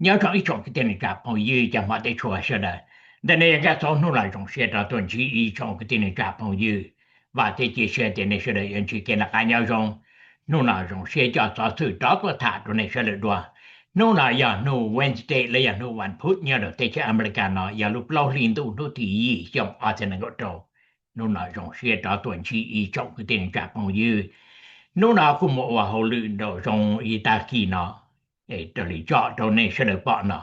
Nyob zoo ib tsoom kwv tij neej tsa phooj ywg cov hmov tshua sawv daws, ntawm no yog Nkaj Txoov hnub no zoo siab rov tuaj ntsib ib tsoom kwv tij neej tsa phooj ywg. Vam thiab cia siab tias nej sawv daws yuav ntsib kev noj qab nyob zoo. Hnub no zoo siab coj xov xwm rov tuaj tham rau nej sawv daws dua. Hnub no yog hnub Wednesday los yog hnub vas phuv nyob rau teb chaws Amelikas no, yog lub plaub hli ntuj hnub tim yim xyoo ob txhiab nees nkaum rau. Hnub no zoo siab rov tuaj ntsib ib tsoom kwv tij neej tsa phooj ywg. Hnub no kuj mus ua hauj lwm nraum zoov ib tag kis no, raws li tsom rau nej sawv daws pom no.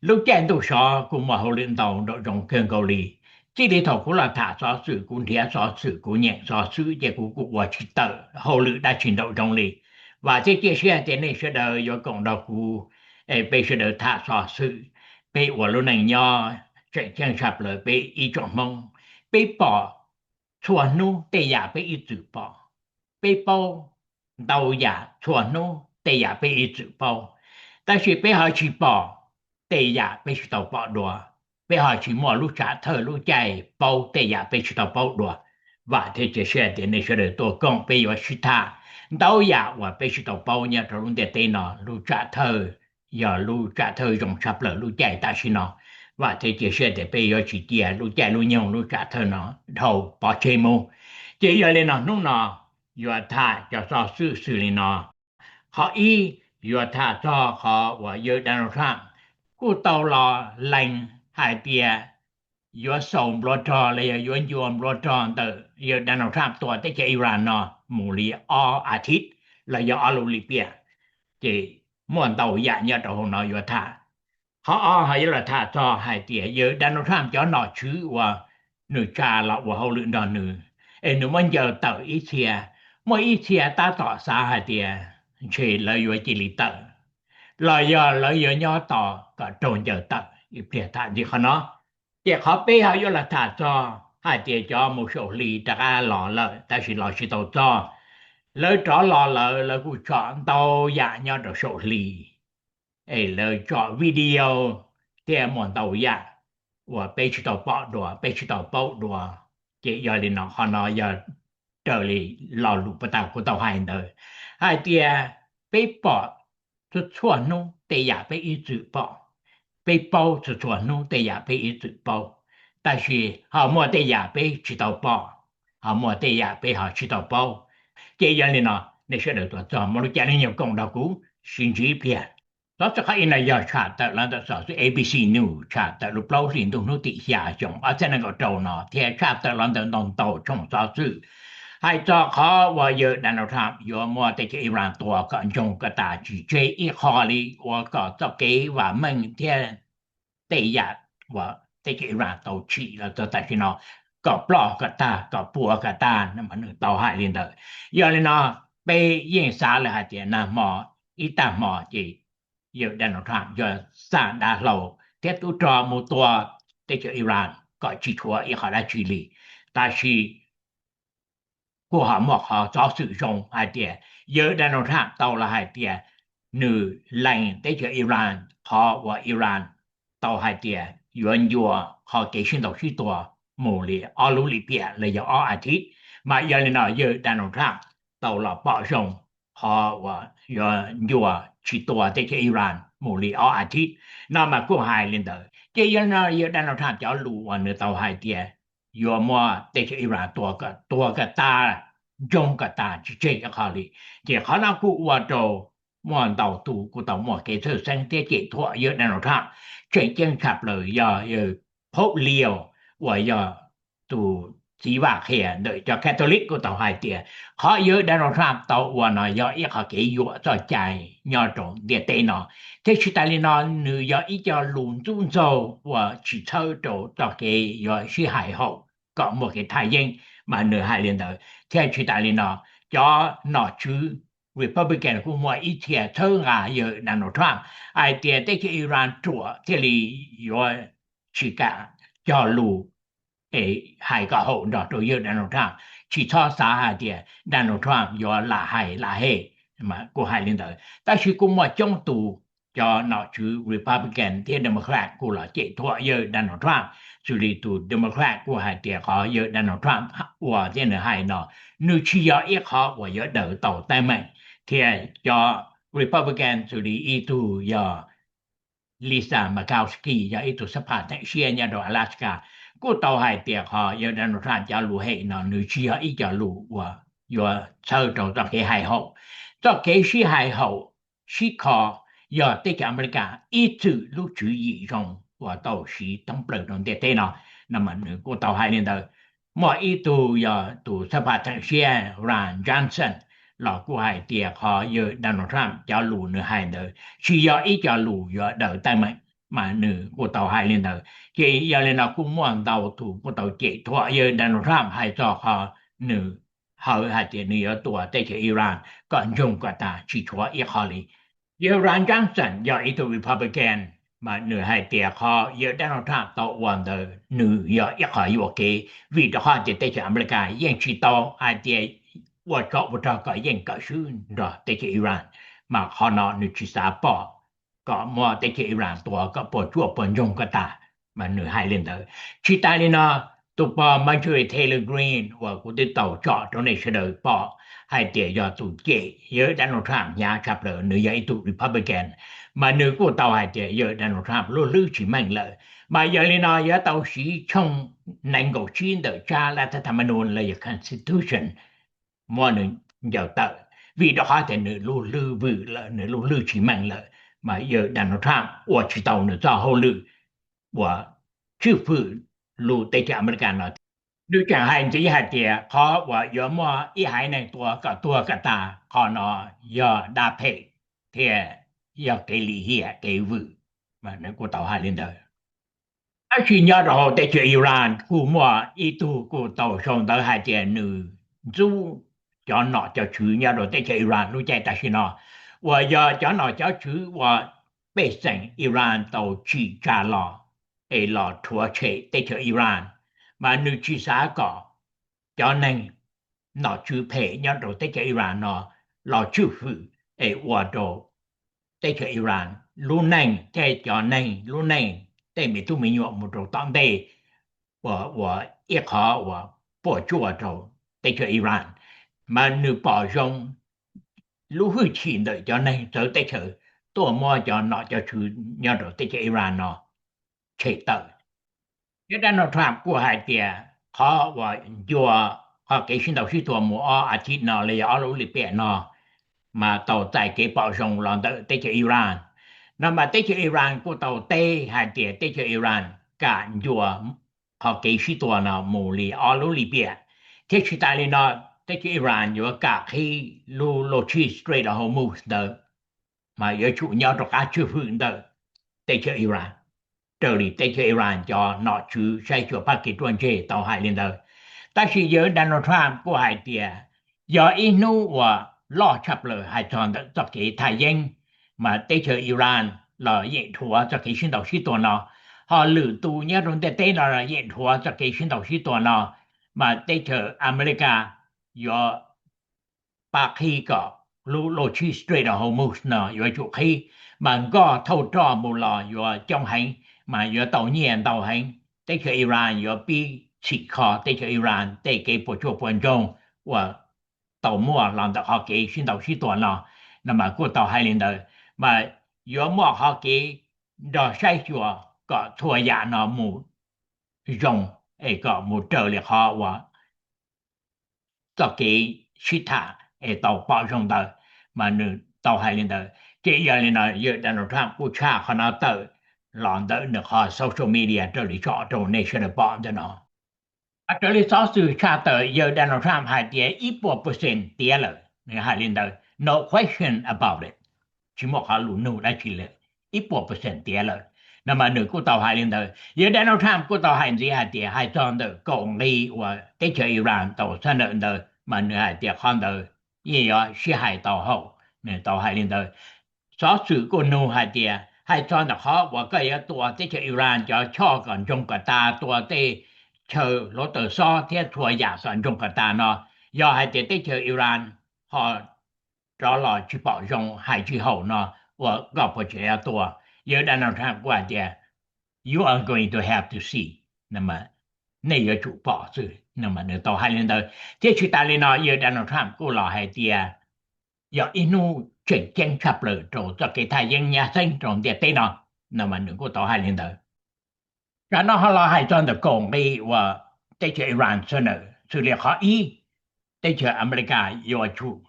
Lub caij ntuj sov kuj muaj hauj lwm ntau nraum zoov kawg nkaus li. Txij li thaum kuv los tham xov xwm, kuv nrhiav xov xwm, kuv nyeem xov xwm ces kuv kuj ua tsis tawm hauj lwm dab tsi nraum zoov li. Vam thiab cia siab tias nej sawv daws yuav koom nrog kuv, es peb sawv daws tham xov xwm, peb ua lub neej nyob tseem ceeb tshaj plaws peb ib tsoom Hmoob. Peb pom txhua hnub tej yam peb ib txwm pom, peb paub ntau yam txhua hnub tej yam peb ib txwm paub, tab sis peb ho tsis pom tej yam peb tsis tau pom dua, peb ho tsis muaj lub tsam thawj lub caij paub tej yam peb tsis tau paub dua. Vam thiab cia siab tias nej sawv daws tuaj koom peb yuav sib tham ntau yam uas peb tsis tau paub nyob rau lub ntiaj teb no. Lub tsam thawj yog lub tsam thawj zoo tshaj plaws lub caij tam sim no. Vam thiab cia siab tias peb yuav tsis cia lub caij lub nyoog lub tsam thawj no dhau pov tseg mus. Ces yog li no hnub no yuav tham cov xov xwm xws li no. Qhov ib, yuav tham txog qhov uas yawg Donald Trump kuj tau los lees hais tias yuav xaus npluav rog los yog yuav ncua npluav rog ntawm yawg Donald Trump tua teb chaws Iran no mus li ob as thiv los yog ob lub lim piam. Ces muaj ntau yam nyob rau hauv no yuav tham. Qhov ob ho yuav los tham txog hais tias yawg Donald Trump cov nom tswv uas nws tsa los ua hauj lwm nrog nws, es nws muab ncaws tawm ib txhia. Muaj ib txhia tab tom xav hais tias ntshe lawv yuav cia li tawm los yog lawv yuav nyob tos kom raug ncaws tawm. Ib pliag tham ntxiv qhov no. Ces qhov peb ho yuav los tham txog hais tias cov mus saum hli rov qab los lawm tab sis los tsis tau txog. Lawv rov los lawm lawv kuj tsom ntau yam nyob rau saum hli, es lawv tsom video thiab muaj ntau yam uas peb tsis tau pom dua peb tsis tau paub dua. Ces yog li no qhov no yog raws li lo lus puag ta kuv tau hais ntawd, hais tias peb pom txhua txhua hnub tej yam peb ib txwm pom, peb paub txhua txhua hnub tej yam peb ib txwm paub, tab sis ho muaj tej yam peb tsis tau pom, ho muaj tej yam peb ho tsis tau paub. Ces yog li no nej sawv daws tuaj txog muaj lub caij lub nyoog koom nrog kuv sib ntsib ib pliag. Xov xwm qhov ib no yog tshaj tawm los ntawm xov xwm A B C News tshaj tawm lub plaub hlis ntuj hnub tim xya xyoo ob txhiab nees nkaum rau no thiab tshaj tawm los ntawm ntau ntau tshooj xov xwm hais txog qhov uas yawg Donald Trump yuav muab teb chaws Iran tua kom ntsoog kom tas tsis tseg ib qho li, ua kom txoj kev vam meej thiab tej yam uas teb chaws Iran tau tsim los txog tam sim no kom ploj kom tag kom puas kom tag, nws tau hais li ntawd. Yog li no peb yeej xav lawm hais tias nag hmo ib tag hmo ces yawg Donald Trump yuav xa dav hlau thiab tub rog mus tua teb chaws Iran kom tsis tshuav ib qho dab tsi li. Tab sis kuj ho muaj qhov xov xwm zoo hais tias yawg Donald Trump tau los hais tias nws lees teb chaws Iran qhov uas Iran tau hais tias yuav ncua qhov kev sib ntaus sib tua mus li ob lub lim piam los yog ob as thiv. Mas yog li no yawg Donald Trump tau los pom zoo qhov uas yuav ncua tsis tua teb chaws Iran mus li ob as thiv no mas kuj hais li ntawd. Ces yog li no yawg Donald Trump cov lus uas nws tau hais tias yuav muab teb chaws Iran tua kom tas, ntsoog kom tas tsis tseg ib qho li, ces qhov no kuj ua rau muaj ntau tus kuj tau muaj kev txhawj xeeb thiab cem thuam yawg Donald Trump. Tseem ceeb tshaj plaws yog yawg Pope Leo uas yog tus txiv vaj qhia ntawm cov Catholic kuj tau hais tias qhov yawg Donald Trump tau ua no yog ib qho kev yuam txoj cai nyob rau ntiaj teb no, thiab tsis tas li no nws yog ib co lus ntxub ntxaug uas tsis txhawb rau txoj kev yuav sib hais haum kom muaj kev thaj yeeb, mas nws hais li ntawd. Thiab tsis tas li no, cov nom tswv Republican kuj muaj ib txhia txhawb nqa yawg Donald Trump hais tias teb chaws Iran ruam thiaj li yuav tsis kam cog lus es hais kom haum nrog rau yawg Donald Trump, tsis txhob xav hais tias Donald Trump yuav lam hais lam hem, mas kuj hais li ntawd. Tab sis kuj muaj coob tus cov nom tswv Republican thiab Democrat kuj los cem thuam yawg Donald Trump, xws li tus Democrat kuj hais tias qhov yawg Donald Trump ua thiab nws hais no nws tsis yog ib qho uas yuav daws tau teeb meem, thiab cov Republican xws li ib tug yog Lisa Murkowski yog ib tug xab phas theem siab nyob rau Alaska, kuj tau hais tias qhov yawg Donald Trump cov lus hem no nws tsis yog ib co lus uas yuav txhawb rau txoj kev hais haum. Txoj kev sib hais haum sib kho yog teb chaws Amelikas ib txwm lub tswv yim zoo uas tau siv thoob plaws rau ntiaj teb no. No mas nws kuj tau hais li ntawd. Muaj ib tug yog tus xab phas theem siab Ron Johnson los kuj hais tias qhov yawg Donald Trump cov lus nws hais ntawd tsis yog ib co lus yuav daws teeb meem, mas nws kuj tau hais li ntawd. Ces yog li no kuj muaj ntau tus kuj tau cem thuam yawg Donald Trump hais txog qhov nws hawv hais tias nws yuav tua teb chaws Iran kom ntsoog kom tas tsis tshuav ib qho li. Yawg Ron Johnson yog ib tug Republican, mas nws hais tias qhov yawg Donald Trump tau ua ntawd nws yog ib qho yuam kev, vim rau qhov tias teb chaws Amelikas yeej tsis tau hais tias ua tsov ua rog kom yeej kawm swb nrog teb chaws Iran, mas qhov no nws tsis xav pom kom muab teb chaws Iran tua kom puas tsuaj puas ntsoog kom tas, mas nws hais li ntawd. Tsis tas li no, tus pog Marjorie Taylor Greene uas kuv twb tau tsom rau nej sawv daws pom hais tias yog tus cem yawg Donald Trump hnyav tshaj plaws, nws yog ib tug Republican, mas nws kuj tau hais tias yawg Donald Trump lub hlwb tsis meej lawm. Mas yog li no yuav tau siv tshooj nees nkaum tsib ntawm tsab laj thab tham ma nus los yog Constitution muab nws ncaws tawm, vim rau qhov tias nws lub hlwb vwm lawm, nws lub hlwb tsis meej lawm, mas yawg Donald Trump ua tsis tau nws txoj hauj lwm uas tswj fwm lub teb chaws Amelikas no. Nws tseem hais ntxiv hais tias qhov uas yuav muab ib haiv neeg tua kom tuag kom tas, qhov no yog dab phem thiab yog kev lim hiam kev vwm, mas nws kuj tau hais li ntawd. Tab sis nyob rau hauv teb chaws Iran kuj muaj ib tug kuj tau sau ntawv hais tias nws ntxub cov nom cov tswv nyob rau teb chaws Iran lub caij tam sim no, uas yog cov nom cov tswv uas pej xeem Iran tau tsim tsa los es los rhuav tshem teb chaws Iran, mas nws tsis xav kom cov neeg nom tswv phem nyob rau teb chaws Iran no los tswj fwm es ua rau teb chaws Iran lub neej thiab cov neeg lub neej tej me tub me nyuam mus rau tom ntej ua ua ib qho uas puas tsuaj rau teb chaws Iran. Mas nws pom zoo lub hwj chim ntawm cov neeg txawv teb chaws tuaj muab cov nom cov tswv nyob rau teb chaws Iran no tshem tawm. Thiab Donald Trump kuj hais tias qhov uas ncua qhov kev sib ntaus sib tua mus ob as thiv no los yog ob lub lim piam no mas tau txais kev pom zoo los ntawm teb chaws Iran. No mas teb chaws Iran kuj tau teb hais tias teb chaws Iran kam ncua qhov kev sib tua no mus li ob lub lim piam, thiab tsis tas li no teb chaws Iran yuav kam qhib lub loj tshib Strait of Hormuz ntawd, mas yuav tsum nyob rau qab tswj fwm ntawm teb chaws Iran, raws li teb chaws Iran cov nom tswv saib xyuas pab kev ruaj ntseg tau hais li ntawd. Tab sis yawg Donald Trump kuj hais tias yog ib hnub uas loj tshaj plaws hais txog ntawm txoj kev thaj yeeb, mas teb chaws Iran los yeej dhuav txoj kev sib ntaus sib tua no, ho lwm tus nyob rau ntiaj teb no los yeej dhuav txoj kev sib ntaus sib tua no, mas teb chaws Amelikas yuav pab qhib kom lub loj tshib Strait of Hormuz no yuav tsum qhib, mas nkoj thauj roj mus los yuav coob heev, mas yuav tau nyiaj ntau heev. Teb chaws Iran yuav pib txhim kho teb chaws Iran tej kev puas tsuaj puas ntsoog uas tau muaj los ntawm qhov kev sib ntaus sib tua no. No mas kuj tau hais li ntawd, mas yuav muaj qhov kev nrog saib xyuas kom txhua yam no mus zoo es kom mus raws li qhov uas txoj kev sib tham es tau pom zoo ntawd, mas nws tau hais li ntawd. Ces yog li no yawg Donald Trump kuj tshaj qhov no tawm los ntawm nws qhov social media raws li tsom rau nej sawv daws pom ntawm no. Raws li xov xwm tshaj tawm yawg Donald Trump hais tias ib puas percent tiav lawm, nws hais li ntawd no question about it, tsis muaj qhov lus nug dab tsi lawm, ib puas percent tiav lawm. No mas nws kuj tau hais li ntawd. Yawg Donald Trump kuj tau hais ntxiv hais tias hais txog ntawm kaum nqi uas teb chaws Iran tau xab nawm ntawd mas nws hais tias qhov ntawd yeej yuav sib hais tau haum, nws tau hais li ntawd. Xov xwm kuj nug hais tias hais txog ntawm qhov uas koj yuav tua teb chaws Iran cov choj kom ntsoog kom tas, tua tej chaw hluav taws xob thiab txhua yam kom ntsoog kom tas no, yog hais tias teb chaws Iran ho rov los tsis pom zoo hais tsis haum no, ua koj puas tseem yuav tua? Yawg Donald Trump kuj hais tias you are going to have to see, nej yuav tsum pom xwb. Nws tau hais li ntawd. Thiab tsis tas li no yawg Donald Trump kuj los hais tias yog ib hnub tseem ceeb tshaj plaws rau txoj kev thaj yeeb nyab xeeb rau ntiaj teb no. No mas nws kuj tau hais li ntawd. Tsam no ho los hais txog ntawm kaum nqi uas teb chaws Iran sawv daws, xws li qhov ib, teb chaws Amelikas yuav tsum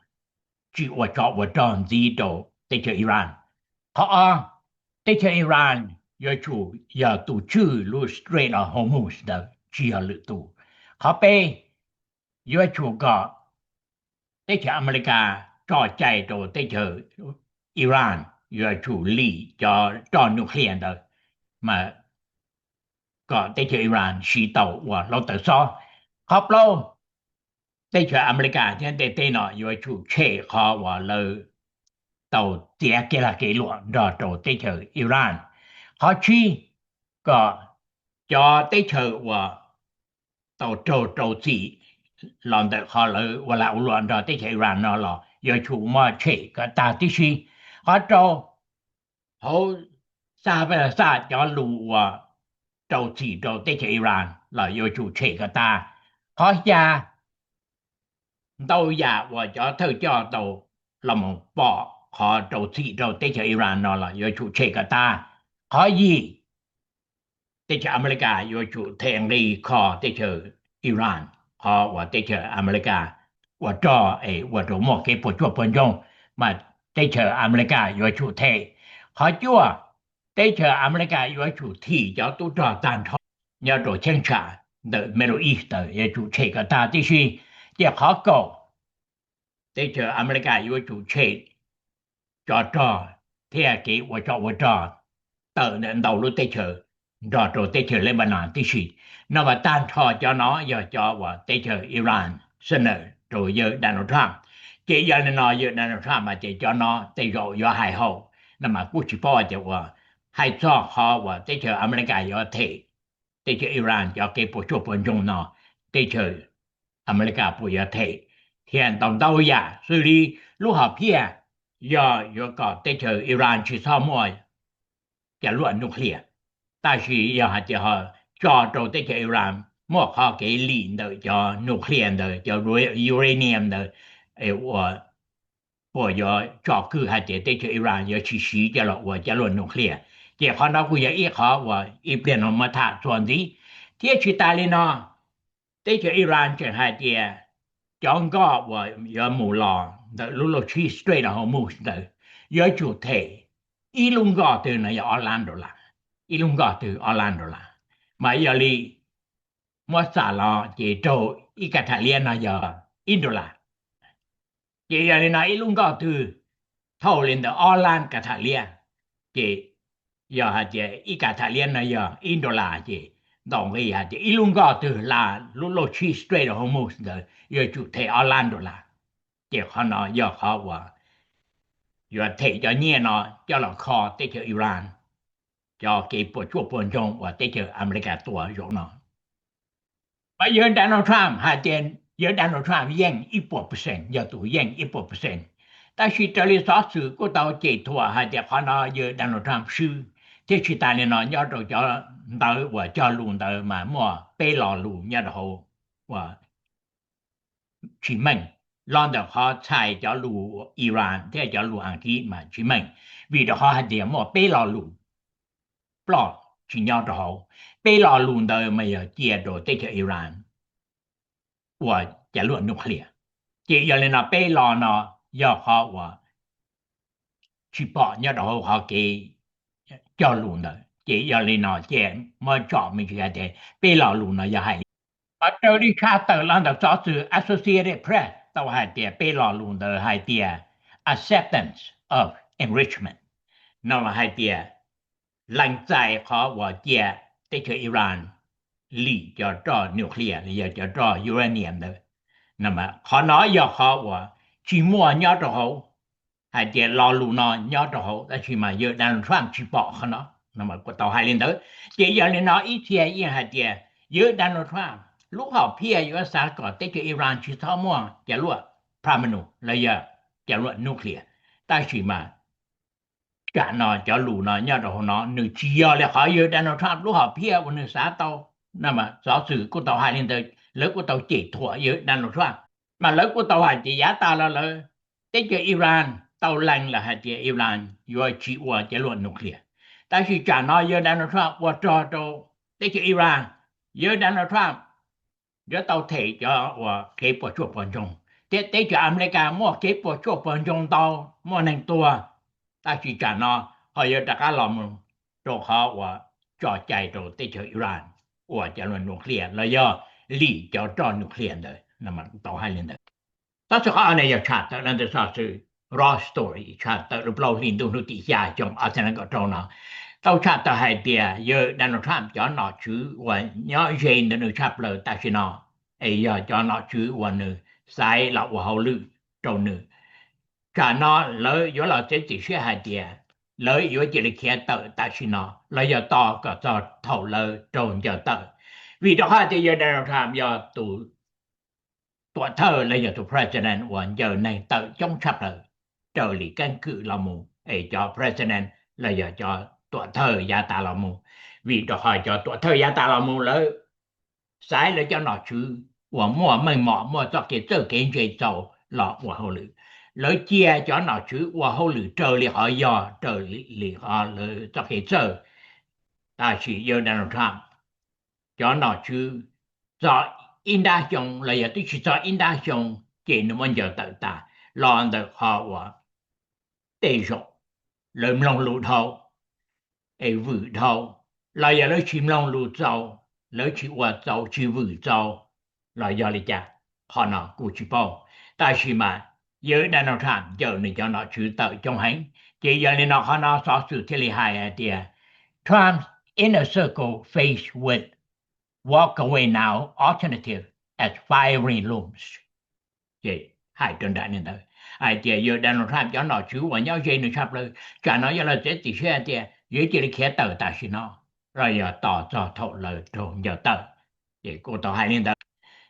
tsis ua tsov ua rog ntxiv rau teb chaws Iran. Qhov ob, teb chaws Iran yuav tsum yog tus tswj lub Strait of Hormuz ntawd, tsis yog lwm tus. Qhov peb, yuav tsum kom teb chaws Amelikas tso cai rau teb chaws Iran yuav tsum lim cov roj nuclear ntawd, mas kom teb chaws Iran siv tau ua hluav taws xob. Qhov plaub, teb chaws Amelikas thiab ntiaj teb no yuav tsum tshem qhov uas lawv tau txiav kev lag kev luam nrog rau teb chaws Iran. Qhov tsib, kom cov teb chaws uas tau raug rau txim los ntawm qhov lawv ua lag ua luam nrog teb chaws Iran no los yuav tsum muab tshem kom tag tib si. Qhov rau, hauv xaj xaj cov lus uas rau txim rau teb chaws Iran los yuav tsum tshem kom tag. Qhov xya, ntau yam uas cov thawj coj tau los mus pom qhov rau txim rau teb chaws Iran no los yuav tsum tshem kom tag. Qhov yim, teb chaws Amelikas yuav tsum them nqi kho teb chaws Iran, qhov uas teb chaws Amelikas ua rog es ua rau muaj kev puas tsuaj puas ntsoog, mas teb chaws Amelikas yuav tsum them. Qhov cuaj, teb chaws Amelikas yuav tsum thim cov tub rog tag nrho nyob rau cheeb tsam ntawm Middle East ntawd yuav tsum tshem kom tag tib si. Ces qhov kaum, teb chaws Amelikas yuav tsum tshem tsov rog thiab kev ua tsov ua rog tawm ntawm ntau lub teb chaws nrog rau teb chaws Lebanon tib si. No mas tag nrho cov no yog cov uas teb chaws Iran sab nawm rau yawg Donald Trump. Ces yog li no yawg Donald Trump mas ces cov no tej zaum yuav hais haum, no mas kuj tsis paub hais tias ua, hais txog qhov uas teb chaws Amelikas yuav them teb chaws Iran cov kev puas tsuaj puas ntsoog no, teb chaws Amelikas puas yuav them thiab ntau ntau yam xws li lub hom phiaj yog yuav kom teb chaws Iran tsis txhob muaj cov luam nuclear, tab sis yog hais tias ho tso rau teb chaws Iran muaj qhov kev lim ntawm cov nuclear ntawd, cov uranium ntawd, es ua puas yuav tsom kwm hais tias teb chaws Iran yuav tsis siv coj los ua cov luam nuclear. Ces qhov no kuj yog ib qhov uas ib pliag no muab tham txuas ntxiv. Thiab tsis tas li no, teb chaws Iran tseem hais tias cov nkoj uas yuav mus los ntawm lub lub tshib Strait of Hormuz ntawd yuav tsum them ib lub nkoj twg no yog ob lab dollar, ib lub nkoj twg ob lab dollar, mas yog li muab xam los ces raug ib kas tham liab no yog ib dollar. Ces yog li no ib lub nkoj twg thauj li ntawm ob lab kas tham liab, ces yog hais tias ib kas tham liab no yog ib dollar ces ntaus nqi hais tias ib lub nkoj twg hla lub lub tshib Strait of Hormuz ntawd yuav tsum them ob lab dollar. Ces qhov no yog qhov uas yuav them cov nyiaj no coj los kho teb chaws Iran cov kev puas tsuaj puas ntsoog uas teb chaws Amelikas tua zaum no. Mas yawg Donald Trump hais tias yawg Donald Trump yeej ib puas percent, yog tus yeej ib puas percent. Tab sis raws li xov xwm kuj tau cem thuam hais tias qhov no yawg Donald Trump swb, thiab tsis tas li no nyob rau cov ntawv uas cog lus ntawd mas muaj peb lo lus nyob rau hauv uas tsis meej, los ntawm qhov txhais cov lus Iran thiab cov lus Askiv mas tsis meej, vim rau qhov hais tias muaj peb lo lus ploj tsis nyob rau hauv. Peb lo lus ntawd mas yog cia rau teb chaws Iran ua cov luam nuclear. Ces yog li no peb lo no yog qhov uas tsis pom nyob rau hauv qhov kev cog lus ntawd. Ces yog li no ces muab tsom me ntsis hais tias peb lo lus no yog hais li. Qhov raws li tshaj tawm los ntawm xov xwm Associated Press tau hais tias peb lo lus ntawd hais tias acceptance of enrichment, no mas hais tias lees txais qhov uas cia teb chaws Iran lim cov roj nuclear los yog cov roj uranium ntawd. Qhov no yog qhov uas tsis muaj nyob rau hauv, hais tias lo lus no nyob rau hauv, tab sis mas yawg Donald Trump tsis pom qhov no, no mas kuj tau hais li ntawd. Ces yog li no ib txhia yeej hais tias yawg Donald Trump lub hom phiaj yuav xav kom teb chaws Iran tsis txhob muaj cov luam phaj ma nus los yog cov luam nuclear, tab sis mas tsam no cov lus no nyob rau hauv no nws tsis yog li qhov yawg Donald Trump lub hom phiaj uas nws xav tau. No mas xov xwm kuj tau hais li ntawd, lawv kuj tau cem thuam yawg Donald Trump, mas lawv kuj tau hais tias yav tas los lawv teb chaws Iran tau lees lawm hais tias Iran yuav tsis ua cov luam nuclear. Tab sis tsam no yawg Donald Trump ua rog rau teb chaws Iran, yawg Donald Trump yuav tau them cov uas kev puas tsuaj puas ntsoog, thiab teb chaws Amelikas muaj kev puas tsuaj puas ntsoog ntau, muaj neeg tuag. Tab sis tsam no ho yuav rov qab los mus rau qhov uas tso cai rau teb chaws Iran ua cov nuclear los yog lim cov roj nuclear ntawd. Tau hais li ntawd. Xov xwm qhov no yog tshaj tawm los ntawm xov xwm Raw Story tshaj tawm lub plaub hlis ntuj hnub tim xya xyoo ob txhiab nees nkaum rau no. Tau tshaj tawm hais tias yawg Donald Trump cov nom tswv uas nyob ze ntawm nws tshaj plaws tam sim no, es yog cov nom tswv uas nws xaiv los ua hauj lwm rau nws, tsam no lawv yuav los txiav txim siab hais tias lawv yuav cia li khiav tawm tam sim no los yog tos kom txog thaum lawv raug ncaws tawm. Vim rau qhov tias yawg Donald Trump yog tus tuam thawj los yog tus president uas ncaws neeg tawm coob tshaj plaws raws li keeb kwm los mus, es cov president los yog cov tuam thawj yav tas los mus. Vim rau qhov cov tuam thawj yav tas los mus lawv xaiv lawv cov nom tswv uas muaj meej mom, muaj txoj kev txawj kev ntse txaus los ua hauj lwm. Lawv cia cov nom tswv ua hauj lwm raws li qhov yog, raws li qhov lawv txoj kev txawj. Tab sis yawg Donald Trump cov nom tswv txog ib nrab xyoo los yog twb tsis txog ib nrab xyoo ces nws muab ncaws tawm tas los ntawm qhov uas tej zaum lawv mloog lus dhau, es vwm dhau, los yog lawv tsis mloog lus txaus, lawv tsis ua txaus, tsis vwm txaus, los yog li cas, qhov no kuj tsis paub. Tab sis mas yawg Donald Trump ncaws nws cov nom tswv tawm coob heev, ces yog li no qhov no xov xwm thiaj li hais hais tias Trump's inner circle faced with walk away now alternative as firing looms. Ces hais rau nram li ntawd hais tias yawg Donald Trump cov nom tswv uas nyob ze nws tshaj plaws tsam no yuav los txiav txim siab hais tias yuav cia li khiav tawm tam sim no los yog tos txog thaum lawv raug ncaws tawm. Ces kuj tau hais li ntawd.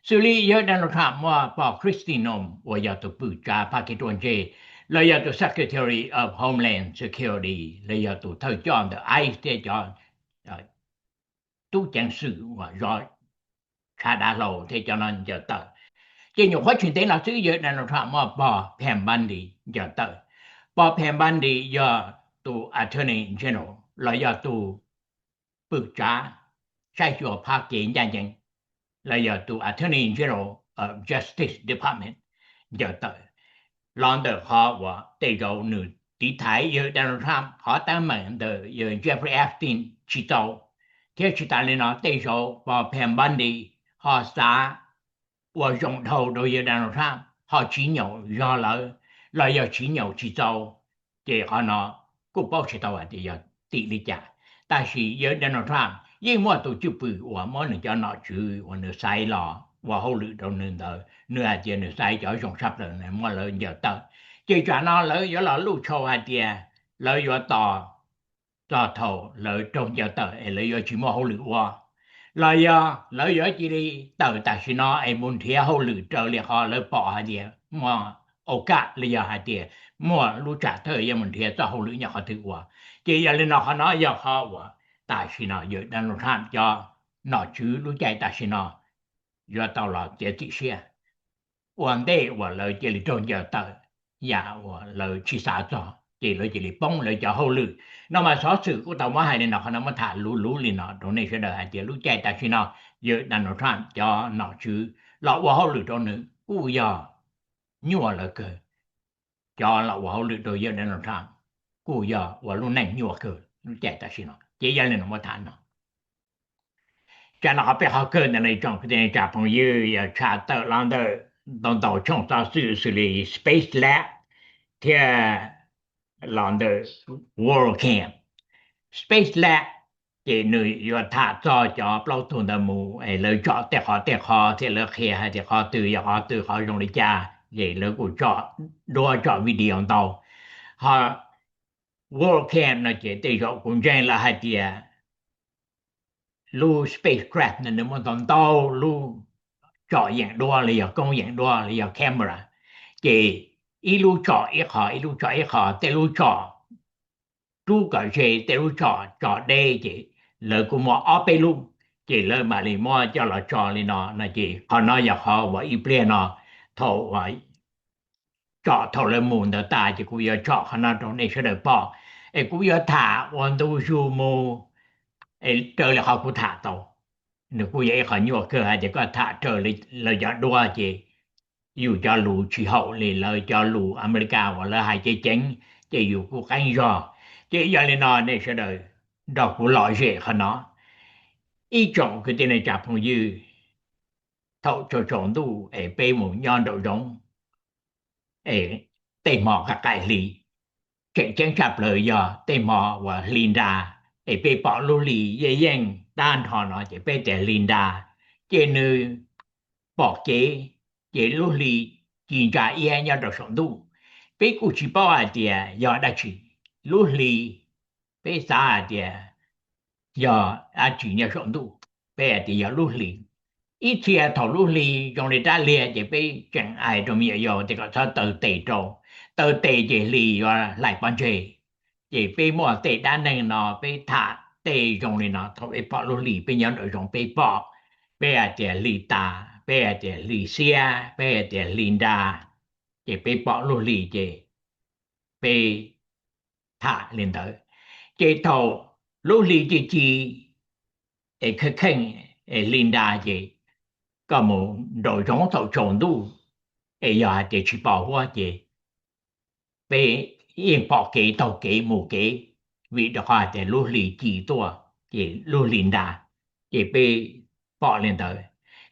Xws li yawg Donald Trump muaj pog Kristi Noem uas yog tus pwm tsav phaj kev ruaj ntseg, los yog tus Secretary of Homeland Security, los yog tus thawj coj ntawm ICE thiab cov tub ceev xwm uas zov tshav dav hlau thiab cov no ncaws tawm. Ces nyuam qhuav tsis ntev no xwb yawg Donald Trump muaj pog Pam Bondi ncaws tawm. Pog Pam Bondi yog tus Attorney General los yog tus pwm tsav saib xyuas phaj kev ncaj ncees, los yog tus Attorney General of Justice Department ncaws tawm. Los ntawm qhov uas tej zaum nws tiv thaiv yawg Donald Trump qhov teeb meem ntawm yawg Jeffrey Epstein tsis txaus, thiab tsis tas li no tej zaum pog Pam Bondi ho xav ua zoo dhau rau yawg Donald Trump ho tsis nyaum zog lawv, los yog tsis nyaum tsis txaus. Ces qhov no kuj paub tsis tau hais tias yog tim li cas. Tab sis yawg Donald Trump yeej muaj tus cwj pwm uas muab nws cov nom tswv uas nws xaiv los ua hauj lwm rau nws ntawd, nws hais tias nws xaiv cov zoo tshaj plaws muab lawv ncaws tawm. Ces tsam no lawv yuav los luj tshau hais tias lawv yuav tos txog thaum lawv raug ncaws tawm es lawv yuav tsis muaj hauj lwm ua, los yog lawv yuav cia li tawm tam sim no es mus nrhiav hauj lwm raws li qhov lawv pom hais tias muaj okaj los yog hais tias muaj lub tsam thawj yuav mus nrhiav txoj hauj lwm nyob qhov twg ua. Ces yog li no qhov no yog qhov uas tam sim no yawg Donald Trump cov nom tswv lub caij tam sim no yuav tau los txiav txim siab ua ntej uas lawv cia li raug ncaws tawm yam uas lawv tsis xav txog, ces lawv cia li poob lawv cov hauj lwm no. Mas xov xwm kuj tau muab hais li no, qhov no muab tham luv luv li no rau nej sawv daws hais tias lub caij tam sim no yawg Donald Trump cov nom tswv los ua hauj lwm rau nws kuj yog nyuaj lawv kawg. Cov los ua hauj lwm rau yawg Donald Trump kuj yog ua lub neej nyuaj kawg lub caij tam sim no. Ces yog li no muab tham no, tsam no qhov peb qhov kawg ntawm no tsoom kwv tij neej tsa phooj ywg yog tshaj tawm los ntawm ntau ntau tshooj xov xwm xws li Space Lab thiab los ntawm World Camp. Space Lab ces nws yuav tham txog cov plaub tug ntawd mus es lawv tsom tej qhov tej qhov thiab lawv qhia hais tias qhov twg yog qhov twg, qhov zoo li cas, ces lawv kuj tsom duab tsom video ntau. Ho World Camp no ces tej zaum kuv ntseeg lawv hais tias lub spacecraft no nws muaj ntau ntau lub tsom yeem duab los yog koob yeem duab los yog camera, ces ib lub tsom ib qho, ib lub tsom ib qho, tej lub tsom rub kom ze, tej lub tsom tso deb, ces lawv kuj muaj ob peb lub, ces lawv mam li muab coj los tso li no no. Ces qhov no yog qhov uas ib pliag no thaum tsom thaum lawv mus ntawd tas ces kuv yuav tsom qhov no rau nej sawv daws pom. es kuv yuav tham ua ntu zus mus es raws li qhov kuv tham tau. Nws kuj yog ib qho nyuaj kawg hais tias koj tham raws li lawv cov duab ces yus cov lus tsis haum li lawv cov lus Amelikas uas lawv hais ceev ceev, ces yus kuj qeeb zog. Ces yog li no nej sawv daws nrog kuv lom zem qhov no. Ib tsoom kwv tij neej tsa phooj ywg, thaum tsaus tsaus ntuj es peb mus nyob nraum zoov es tej hmo qaim qaim hli, tseem ceeb tshaj plaws yog tej hmo uas hli nra es peb pom lub hli yeej yeej dab nrho no ces peb tias hli nra, ces nws pom kev, ces lub hli ci ntsa iab nyob rau saum ntuj. Peb kuj tsis paub hais tias yog dab tsi lub hli, peb xav hais tias yog dab tsi nyob saum ntuj, peb hais tias yog lub hli. Ib txhia thaum lub hli zoo li rab liag ces peb tseem hais rau me nyuam yaus tias kom txhob taw tes rau, taw tes ces hli yuav hlais pob ntseg. Ces peb muaj tej dab neeg no peb tham tej zoo li no, thaum peb pom lub hli peb nyob nraum zoov peb pom, peb hais tias hli tas, peb hais tias hli xiab, peb hais tias hli nra, ces peb pom lub hli ces peb tham li ntawd. Ces thaum lub hli ci ci es kheej kheej es hli nra ces koj mus nraum zoov thaum tsaus ntuj es yog hais tias tsis pos huab ces peb yeej pom kev taug kev mus kev, vim rau qhov hais tias lub hli ci tuaj ces lub hli nra, ces peb pom li ntawd.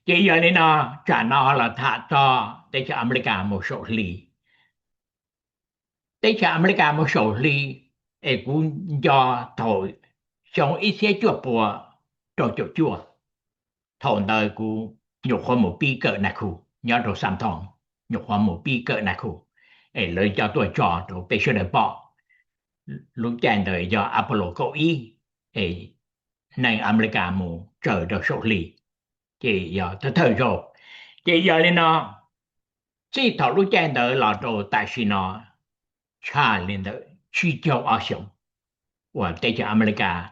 Ces yog li no, tsam no ho los tham txog teb chaws Amelikas mus saum hli. Teb chaws Amelikas mus saum hli es kuv nco thaum xyoo ib txhiab cuaj pua rau caum cuaj, thaum ntawd kuv nyuam qhuav mus pib kawm nas khu nyob rau Xam Thoo, nyuam qhuav mus pib kawm nas khu es lawv coj tuaj tso rau peb sawv daws pom. Lub caij ntawd yog Apollo kaum ib es neeg Amelikas mus tsaws rau saum hli, ces yog thawj thawj zaug. Ces yog li no, txij thaum lub caij ntawd los rau tam sim no tshaj li ntawm tsib caug ob xyoos uas teb chaws Amelikas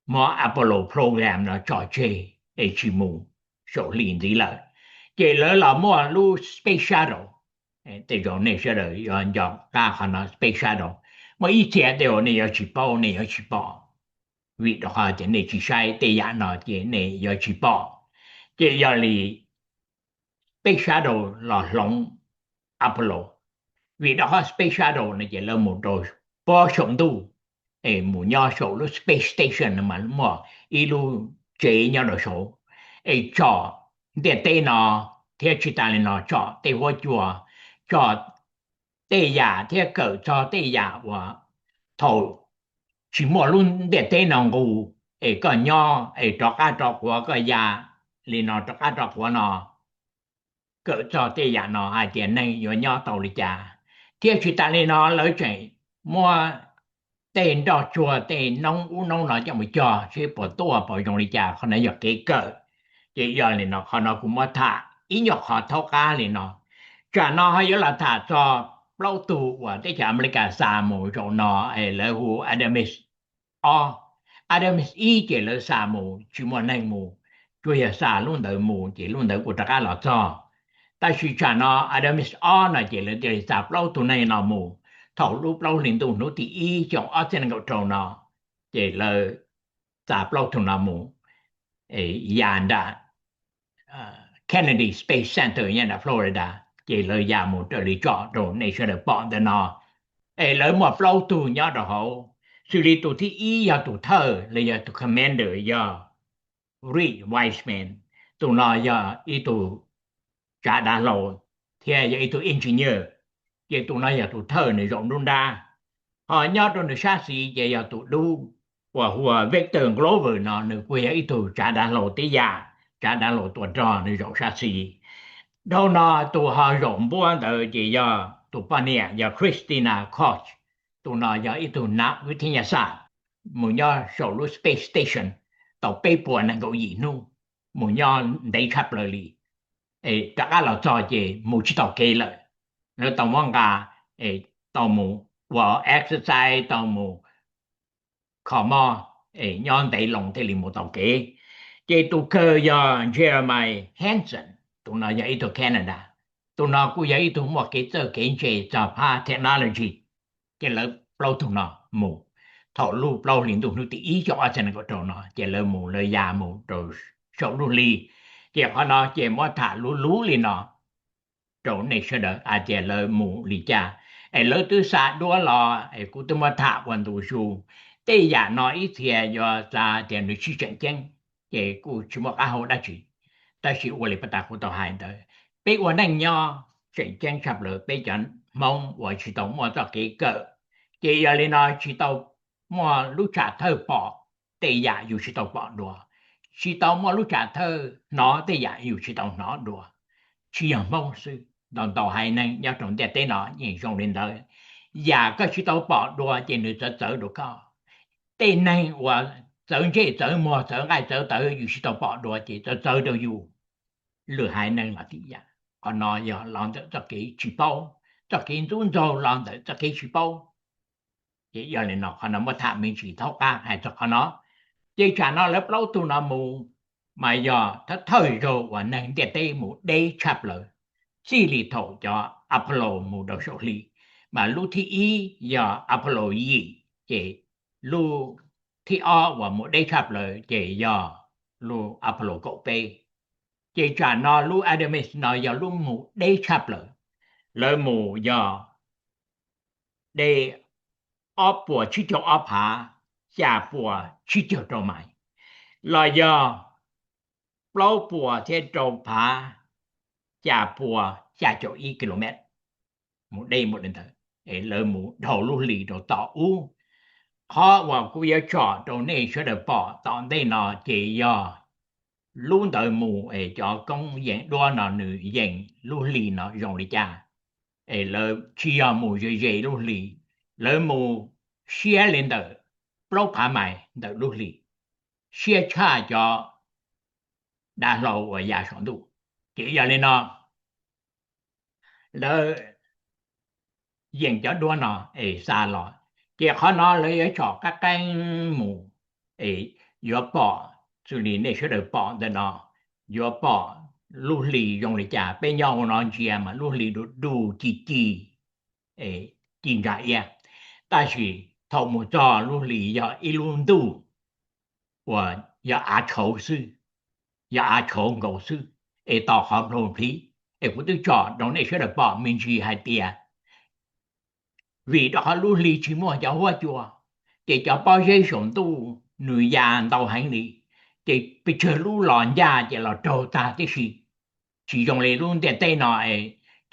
muab Apollo program no tso tseg es tsis mus saum hli ntxiv lawm. Ces lawv los muaj lub space shuttle, tej zaum nej sawv daws yuav nco qab qhov no space shuttle. Muaj ib txhia tej zaum nej yuav tsis paub, nej yuav tsis pom, vim rau qhov tias nej tsis saib tej yam no ces nej yuav tsis pom. Ces yog li space shuttle los hloov Apollo, vim rau qhov space shuttle no ces lawv mus rau pob saum ntuj es mus nyob saum lub space station no mas muaj ib lub tsev nyob rau saud es tsom ntiaj teb no, thiab tsis tas li no tsom tej huab cua, tsom tej yam thiab kawm txog tej yam uas thaum tsis muaj lub ntiaj teb no nqus es koj nyob es rov qab rov quav koj ya li no rov qab rov quav no, kawm txog tej yam no hais tias neeg yuav nyob tau li cas. Thiab tsis tas li no lawv tseem muab tej nroj tsuag tej noob ub noob no coj mus cog seb puas tuaj puas zoo li cas, qhov no yog kev kawm. Ces yog li no qhov no kuv muab tham ib nyuag qhov thaub qab li no. Tsam no ho yuav los tham txog plaub tug uas teb chaws Amelikas xa mus zaum no es lawv hu Artemis ob. Artemis ib ces lawv xa mus tsis muaj neeg mus, tsuas yog xa lub ntawd mus ces lub ntawd kuj rov qab los txog. Tab sis tsam no Artemis ob no ces lawv thiaj li xa plaub tug neeg no mus. Thaum lub plaub hli ntuj hnub tim ib xyoo ob txhiab nees nkaum rau no ces lawv xa plaub tug no mus ya nram Kennedy Space Center nyob nram Florida, ces lawv ya mus raws li tsom rau nej sawv daws pom ntawm no. Es lawv muaj plaub tug nyob rau hauv, xws li tus thib ib yog tus thawj los yog tus commander yog Reed Wiseman. Tus no yog ib tug tsav dav hlau thiab yog ib tug engineer, ces tus no yog tus thawj nws zaum nruab nrab. Ho nyob rau nws sab xis ces yog tus dub uas hu ua Victor Glover no, nws kuj yog ib tug tsav dav hlau tib yam, tsav dav hlau tua rog nws zaum sab xis. Dhau no tus ho zaum npuab ntawd ces yog tus poj niam yog Christina Koch. Tus no yog ib tug nam vib thib nyas xam mus nyob saum lub space station tau peb puas nees nkaum yim hnub, mus nyob ntev tshaj plaws li, rov qab los txog ces mus tsis tau kev lawm. Lawv tau muab nqa, tau mus ua exercise, tau mus kho mob, nyob ntev loo thiaj li mus tau kev. Ces tus kawg yog Jeremiah Hansen, tus no yog ib tug Canada. Tus no kuj yog ib tug muaj kev txawj kev ntse txog phab technology. Ces lawv plaub tug no mus. Thaum lub plaub hlis ntuj hnub tim ib xyoo ob txhiab nees nkaum rau no ces lawv mus, lawv ya mus rau saum lub hli. Ces qhov no ces muab tham luv luv li no rau nej sawv daws hais tias lawv mus li cas, es lawv twb xa duab los es kuv twb muab tham ua ntu zus. Tej yam no ib txhia yuav xav tias nws tsis tseem ceeb, ces kuj tsis muaj qab hau dab tsi. Tab sis ua li pas tas kuv tau hais ntawd, peb ua neej nyob tseem ceeb tshaj plaws peb cov Hmoob uas tsis tau muaj txoj kev kawm, ces yog li no tsis tau muaj lub tsam thawj pom tej yam yus tsis tau pom dua, tsis tau muaj lub tsam thawj hnov tej yam yus tsis tau hnov dua. Tsis yog Hmoob xwb, ntau ntau haiv neeg nyob rau ntiaj teb no yeej zoo li ntawd. Yam koj tsis tau pom dua ces nws txawv txawv rau koj. Tej neeg uas txawv ntsej txawv muag txawv nqaij txawv tawv yus tsis tau pom dua ces txawv txawv rau yus. Lwm haiv neeg los tib yam. Qhov no yog los ntawm txoj kev tsis paub, txoj kev ntxub ntxaug los ntawm txoj kev tsis paub. Ces yog li no qhov no muab tham me ntsis thaub qab hais txog qhov no. Ces tsam no lawv plaub tug no mus mas yog thawj thawj zaug uas neeg ntiaj teb mus deb tshaj plaws. Txij li thaum cov Apollo mus rau saum hli, mas lub thib ib yog Apollo yim, ces lub thib ob uas mus deb tshaj plaws ces yog lub Apollo kaum peb. Ces tsam no lub Artemis no yog lub mus deb tshaj plaws. Lawv mus yog deb ob puas tsib caug ob phav xya puas tsib caug rau mais, los yog plaub puas thiab rau phav xya puas xya caum ib kilomev. Mus deb mus li ntawd, es lawv mus dhau lub hli rau tom ub. Qhov uas kuv yuav tsom rau nej sawv daws pom tom ntej no ces yog lub ntawd mus es cov koob yees duab no nws yees lub hli no zoo li cas. Es lawv tsis yog mus ze ze lub hli, lawv mus siab li ntawm plaub phav mais ntawm lub hli, siab tshaj cov dav hlau uas ya saum ntuj. Ces yog li no lawv yees cov duab no es xa los, ces qhov no lawv yuav tsom qab qeeb mus es yuav pom, xws li nej sawv daws pom ntawm no, yuav pom lub hli zoo li cas. Peb nyob hauv no ntsia mas lub hli du du ci ci, ci ntsa iab, tab sis thaum mus txog lub hli yog ib lub ntuj uas yog av tshauv xwb, yog av tshauv nkaus xwb, es tos qhov nplhau nplhiv. Es kuv twb tsom rau nej sawv daws pom me ntsis hais tias vim rau qhov lub hli tsis muaj cov huab cua, ces cov pob zeb saum ntuj nws ya ntau heev li, ces pes tsawg lub los ncaj ces los raug tag tib si. Tsis zoo li lub ntiaj teb no,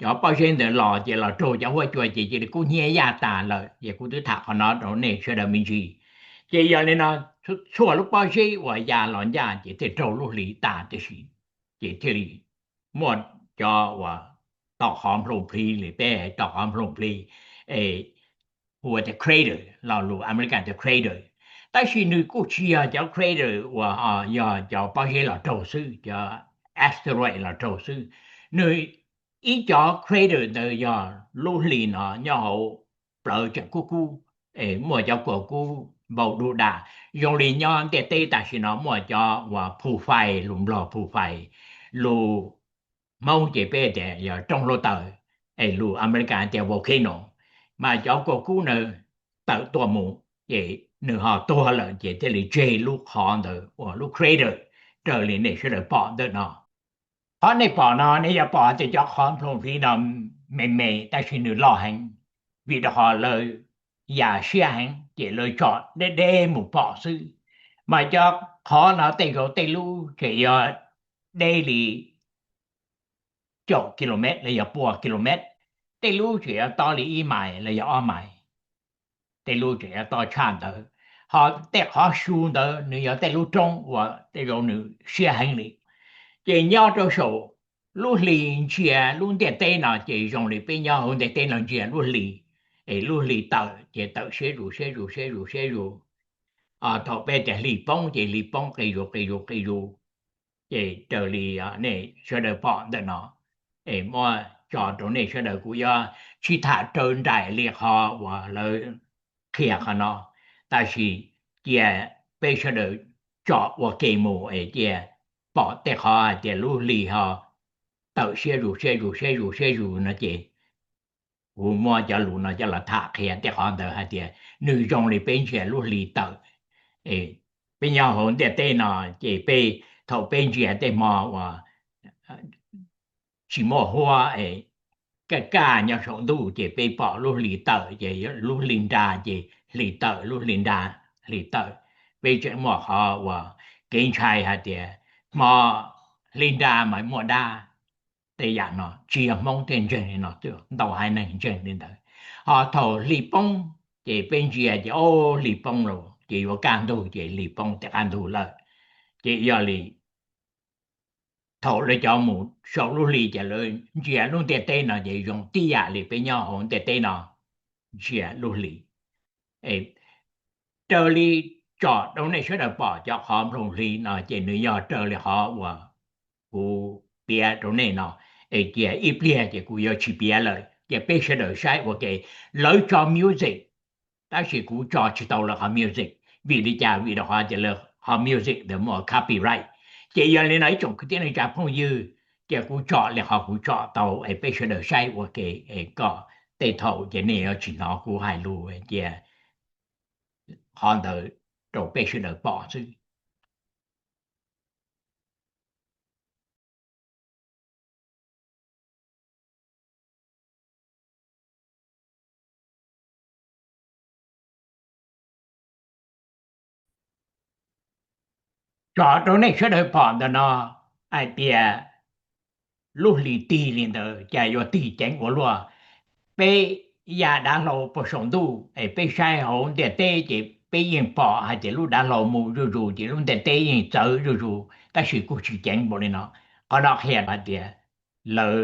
cov pob zeb ntawd los ces los raug cov huab cua ces cia li kub hnyiab yaj tas lawm. Ces kuv twb tham qhov no rau nej sawv daws me ntsis. Ces yog li no, txhua lub pob zeb uas ya los ncaj ces thiaj raug lub hli tas tib si, ces thiaj li muaj cov uas tom qhov nplhau nplhi li peb tom qhov nplhau nplhi, hu ua tias crater, lo lus Amelikas tias crater. Tab sis nws kuj tsis yog cov crater uas yog cov pob zeb los raug xwb, cov asteroid los raug xwb. Nws ib cov crater ntawd yog lub hli no nyob hauv plawv tseem kub kub, es muaj cov kua kub npau du dam zoo li nyob ntiaj teb tam sim no muaj cov uas phu fais, lus Nplog phu fais, lus Hmoob ces peb tias yog roob hluav taws, es lus Amelikas tias volcano. Mas cov kua kub na tawm tuaj mus, ces nws ho tuag lawm ces thiaj li tseg lub qhov ntawd uas lub crater raws li nej sawv daws pom ntawm no. Qhov nej pom no nej yuav pom tias cov qhov nplhau nplhi no me me tab sis nws loj heev, vim rau qhov lawv ya siab heev ces lawv tsom deb deb mus pom xwb. Mas cov qhov no tej zaum tej lub tseem yog deb li caum kilomev los yog pua kilomev, tej lub tseem yog tob li ib mais los yog ob mais, tej lub tseem yog tob tshaj ntawd. Ho tej qhov su ntawd nws yog tej lub roob uas tej zaum nws siab heev li. Ces nyob rau saum lub hli ntsia lub ntiaj teb no ces zoo li peb nyob hauv ntiaj teb no ntsia lub hli, es lub hli tawm ces tawm siab zus siab zus siab zus siab zus. Thaum peb tias hli poob ces hli poob qis zus qis zus qis zus. Ces raws li nej sawv daws pom ntawm no, es muab tso rau nej sawv daws, kuv yuav tsis tham raws nraim li qhov uas lawv qhia qhov no, tab sis cia peb sawv daws tsom ua ke mus es cia pom tej qhov hais tias lub hli ho tawm siab zus siab zus siab zus siab zus no ces kuv muab cov lus no coj los tham qhia tej qhov ntawd hais tias nws zoo li peb ntsia lub hli tawm. Peb nyob hauv ntiaj teb no ces peb, thaum peb ntsia tej hmo uas tsis muaj huab, kaj kaj nyob saum ntuj ces peb pom lub hli tawm, ces lub hli nra ces hli tawm, lub hli nra hli tawm. Peb tseem muaj qhov uas kev ntshai hais tias hmo hli nra mas muaj dab. Tej yam no tsis yog Hmoob thiaj ntseeg li no, ntau haiv neeg ntseeg li ntawd. Ho thaum hli poob ces peb ntsia ces o, hli poob lawm ces yuav kaj ntug ces hli poob tej qab ntug lawm. Ces yog li thaum lawv cov mus saum lub hli ces lawv ntsia lub ntiaj teb no ces zoo tib yam li peb nyob hauv ntiaj teb no ntsia lub hli. Raws li tsom rau nej sawv daws pom cov qhov nplooj hli no ces nws yog raws li qhov uas kuv piav rau nej no, es cia ib pliag ces kuv yuav tsis piav lawm, ces peb sawv daws saib ua ke. Lawv tso music, tab sis kuv tso tsis tau lawv qhov music. Vim li cas? Vim rau qhov tias lawv qhov music ntawd muaj copyright. Ces yog li no ib tsoom kwv tij neej tsa phooj ywg, ces kuv tsom li qhov kuv tsom tau es peb sawv daws saib ua ke, es kom tej thaum ces nej yuav tsis hnov kuv hais lus cia qhov ntawd rau peb sawv daws pom xwb. Tsom rau nej sawv daws pom ntawm no hais tias lub hli tig li ntawd cas yuav tig ceev ua luaj. Peb ya dav hlau puag saum ntuj es peb saib hauv ntiaj teb ces peb yeej pom hais tias lub dav hlau mus zuj zus ces lub ntiaj teb yeej txawv zuj zus, tab sis kuj tsis ceev npaum li no. Qhov no qhia hais tias lawv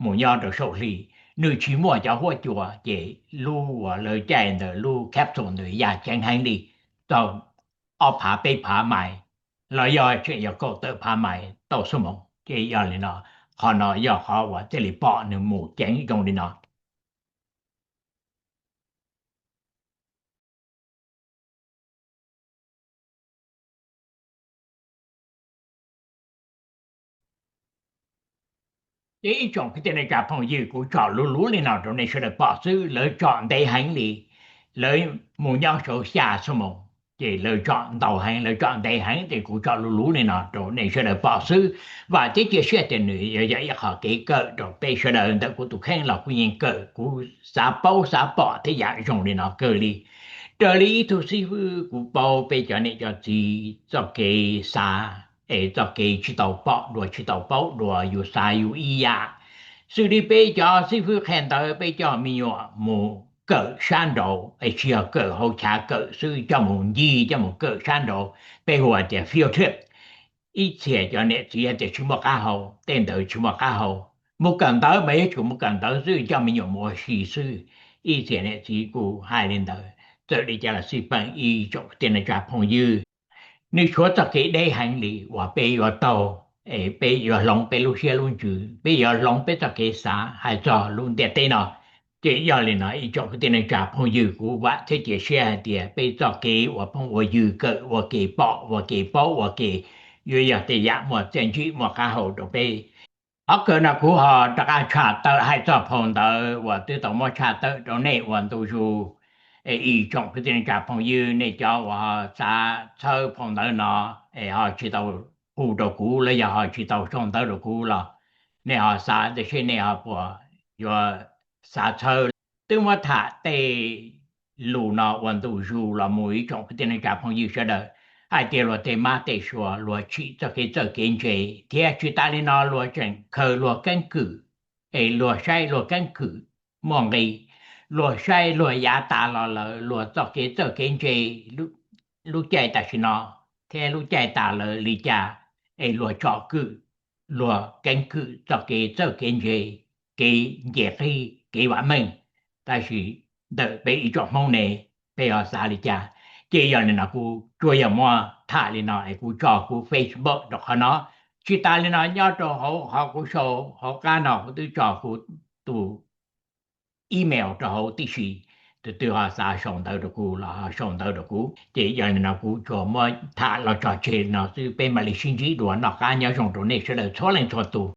mus nyob rau saum hli, nws tsis muaj cov huab cua ces lub uas lawv caij ntawd lub capsule ntawd ya ceev heev li, txog ob phav peb phav mais los yog tseem yog kaum tawm phav mais tauj xuab moos. Ces yog li no, qhov no yog qhov uas thiaj li pom nws mus ceev zoo li no. Ces ib tsoom kwv tij neej tsa phooj ywg, kuv tsom luv luv li no rau nej sawv daws pom xwb, lawv tsom ntev heev li, lawv mus nyob saud xya xuab moos, ces lawv tsom ntau heev, lawv tsom ntev heev, ces kuv tsom luv luv li no rau nej sawv daws pom xwb. Vam thiab cia siab tias nws yuav yog ib qho kev kawm rau peb sawv daws ntawm kuv tus kheej los kuj yeej kawm, kuv xav paub xav pom tej yam zoo li no kawg li. Raws li ib tug xib fwb kuv paub peb cov niam cov txiv txoj kev xav es txoj kev tsis tau pom dua tsis tau paub dua, yus xav yus ib yam. Xws li peb cov xib fwb qhia ntawv, peb coj me nyuam mus kawm sab nraud, es tsis yog kawm hauv chav kawm xwb, coj mus ncig coj mus kawm sab nraud, peb hu tias field trip. Ib txhia cov niam txiv hais tias tsis muaj qab hau, tej ntawd tsis muaj qab hau. Mus kawm ntawv mas yuav tsum mus kawm ntawv xwb, coj me nyuam mus ua si xwb. Ib txhia niam txiv kuj hais li ntawd. Txawm li cas los xij peem ib tsoom kwv tij neej tsa phooj ywg, nws tshuav txoj kev deb heev li uas peb yuav taug, es peb yuav hloov peb lub siab lub ntsws, peb yuav hloov peb txoj kev xav hais txog lub ntiaj teb no. Ces yog li no ib tsoom kwv tij neej tsa phooj ywg, kuv vam thiab cia siab hais tias peb txoj kev ua phooj ua ywg kawm ua ke pom ua ke paub ua ke yuav yog tej yam muaj txiaj ntsig muaj qab hau rau peb. Qhov kawg no kuv ho rov qab tshaj tawm hais txog phau ntawv uas twb tau muab tshaj tawm rau nej ua ntu zus. Es ib tsoom kwv tij neej tsa phooj ywg, nej cov uas ho xav txhawb phau ntawv no es ho tsis tau hu rau kuv los yog ho tsis tau sau ntawv rau kuv los nej ho xav, tiam sis nej ho puas yuav xav txhawb? Twb muab tham tej lus no ua ntu zus los mus ib tsoom kwv tij neej tsa phooj ywg sawv daws, hais tias luag tej mab tej sua luag tsim txoj kev txawj kev ntse, thiab tsis tas li no luag tseem khaws luag keeb kwm, es luag saib luag keeb kwm muaj nqis, luag saib luag yav tas los lawm luag txoj kev txawj kev ntse, lub caij tam sim no thiab lub caij tas lawm li cas, es luag tsom kwm luag keeb kwm txoj kev txawj kev ntse, kev nce qib kev vam meej. Tab sis ntawm peb ib tsoom Hmoob ne, peb ho xav li cas? Ces yog li no kuv tsuas yog muab tham li no es kuv tso kuv Facebook rau qhov no. Tsis tas li no nyob rau hauv qhov kuv sau hauv qab no kuv twb tso kuv tus email rau hauv tib si, tus twg ho xav sau ntawv rau kuv los ho sau ntawv rau kuv. Ces yog li no kuv tsuas muab tham los tso tseg li no xwb, peb mam li sib ntsib dua, noj qab nyob zoo rau nej sawv daws txhua leej txhua tus.